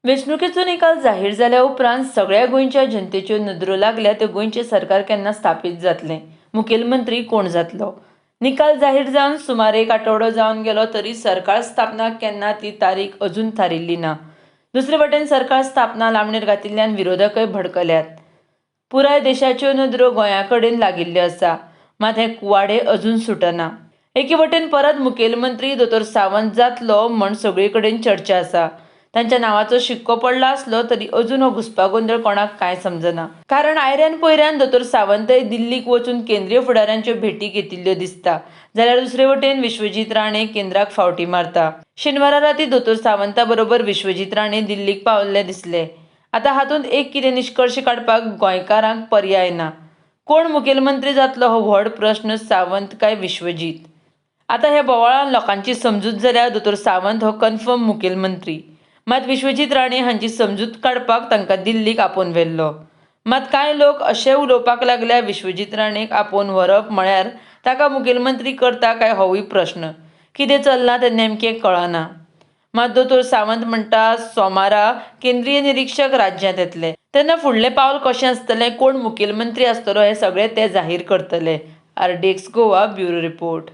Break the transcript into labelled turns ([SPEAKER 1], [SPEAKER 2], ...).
[SPEAKER 1] वेंचणुकेचो निकाल जाहीर जाल्या उपरांत सगळ्या गोंयच्या जनतेच्यो नदरो लागल्या त्यो गोंयचें सरकार केन्ना स्थापीत जातलें, मुखेलमंत्री कोण जातलो. निकाल जाहीर जावन सुमार एक आठवडो जावन गेलो तरी सरकार स्थापना केन्ना ती तारीख अजून थारिल्ली ना. दुसरे वटेन सरकार स्थापना लांबणेर घातिल्ल्यान विरोधकय भडकल्यात. पुराय देशाच्यो नदरो गोंया कडेन लागिल्ल्यो आसा, मात हें कुवाडें अजून सुटना. एके वटेन परत मुखेलमंत्री दोतोर सावंत जातलो म्हण सगळे कडेन चर्चा आसा. तांच्या नांवाचो शिक्को पडला आसलो तरी अजून हो घुस्पागोंदळ कोणाक कांय समजना. कारण आयऱ्यान पयऱ्यान दोतोर सावंतय दिल्लीक वचून केंद्रीय फुडाऱ्यांच्यो भेटी घेतिल्ल्यो दिसता, जाल्यार दुसरे वटेन विश्वजीत राणे केंद्राक फावटी मारता. शेनवारा राती दोतोर सावंता बरोबर विश्वजीत राणे दिल्लीक पावल्ले दिसले. आतां हातूंत एक कितें निश्कर्श काडपाक गोंयकारांक पर्याय ना. कोण मुखेलमंत्री जातलो हो व्हड प्रस्न, सावंत काय विश्वजीत? आतां ह्या बोवाळान लोकांची समजूत जाल्यार दोतोर सावंत हो कन्फर्म मुखेलमंत्री, मात विश्वजीत राणे हांची समजूत काडपाक तांकां दिल्लीक आपोवन व्हेल्लो. मात कांय लोक अशें उलोवपाक लागल्या विश्वजीत राणेक आपोवन व्हरप म्हळ्यार ताका मुखेलमंत्री करता काय होवूय प्रस्न. कितें चल्लां तें नेमकें कळना. मात दोतोर सावंत म्हणटा सोमारा केंद्रीय निरिक्षक राज्यांत येतले तेन्ना फुडलें पावल कशें आसतलें, कोण मुखेलमंत्री आसतलो हें सगळें ते जाहीर करतले. RDX Goa bureau report.